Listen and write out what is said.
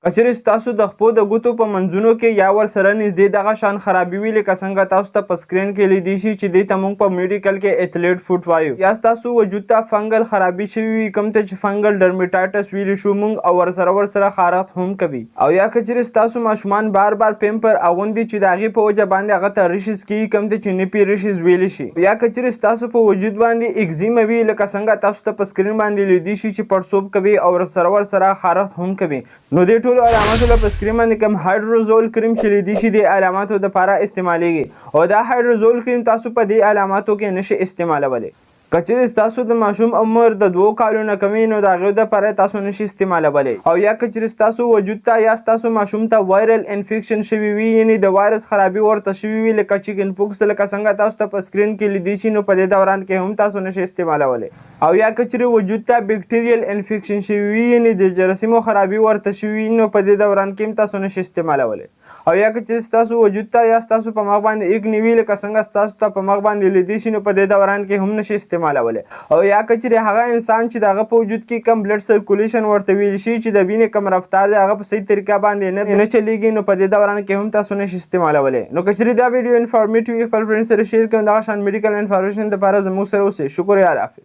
که چېرې ستاسو د خپو د ګوتو په منځونو کې یا ورسره نږدې دغه شان خرابي وي، لکه څنګه تاسو ته په سکرین کې لیدی شي، چې دې ته موږ په میډیکل کې اتلیټ فوټ وایو، یا ستاسو وجود ته فنګل خرابي شوي وي، کوم ته چې فنګل ډرمیټایټس ویلی شو موږ، او ورسره خارښت هم کوي، او یا که چېرې ستاسو ماشومان بار بار پیمپر اغوندي، چې د هغې په وجه باندې هغه ته ریشز کیږي، کوم ته چې نیپي ریشز ویلی شي، یا که چېرې ستاسو په وجود باندې اکزیما وي، لکه څنګه تاسو ته په سکرین باندې لیدی شي چې پړسوب کوي او ورسره خارښت هم کوي، نو دې ټولو علاماتو له په سکرین باندې کوم هایدروزول کریم چې لیدی شي، دې علاماتو دپاره استعمالیږي، او دا هایدروزول کریم تاسو په دې علاماتو کې نشئ استعمالولی. که چېرې ستاسو د ماشوم عمر د 2 کالو نه کمي، نو د هغې دپاره تاسو نشئ استعمالولی. او یا که چېرې ستاسو وجود ته یا ستاسو ماشوم ته وایرل انفیکشن شوي وي، یعنې د وایرس خرابي ورته شوي وي، لکه چکن پوکس، لکه څنګه تاسو ته په سکرین کې لیدی شي، نو په دې دوران کې هم تاسو نشئ استعمالولی. او یا که چېرې وجود ته بیکټیریل انفیکشن شوي وي، یعنې د جراثیمو خرابي ورته شوي وي، نو په دې دوران کې هم تاسو نشئ استعمالولی. او یا که چېرې ستاسو وجود ته یا ستاسو په مخ باندې اکنی وي، لکه څنګه ستاسو ته په مخ باندې لیدی شي، نو په دې دوران کې هم نشئ استعمالولی. او یا که چېرې هغه انسان چې د هغه په وجود کې کم بلډ سرکولیشن ورته ویل شي، چې د وینې کم رفتار دی، هغه په صحیح طریقه باندې نه چلیږي، نو په دې دوران کې هم تاسو نشئ استعمالولی. نو که چېرې دا ویډیو انفارمیټیو وي، خپل فرینډ سره شیر کړئ. دغه شان میډیکل انفارمیشن دپاره زموږ سره اوسئ. شکریه، الله حافظ.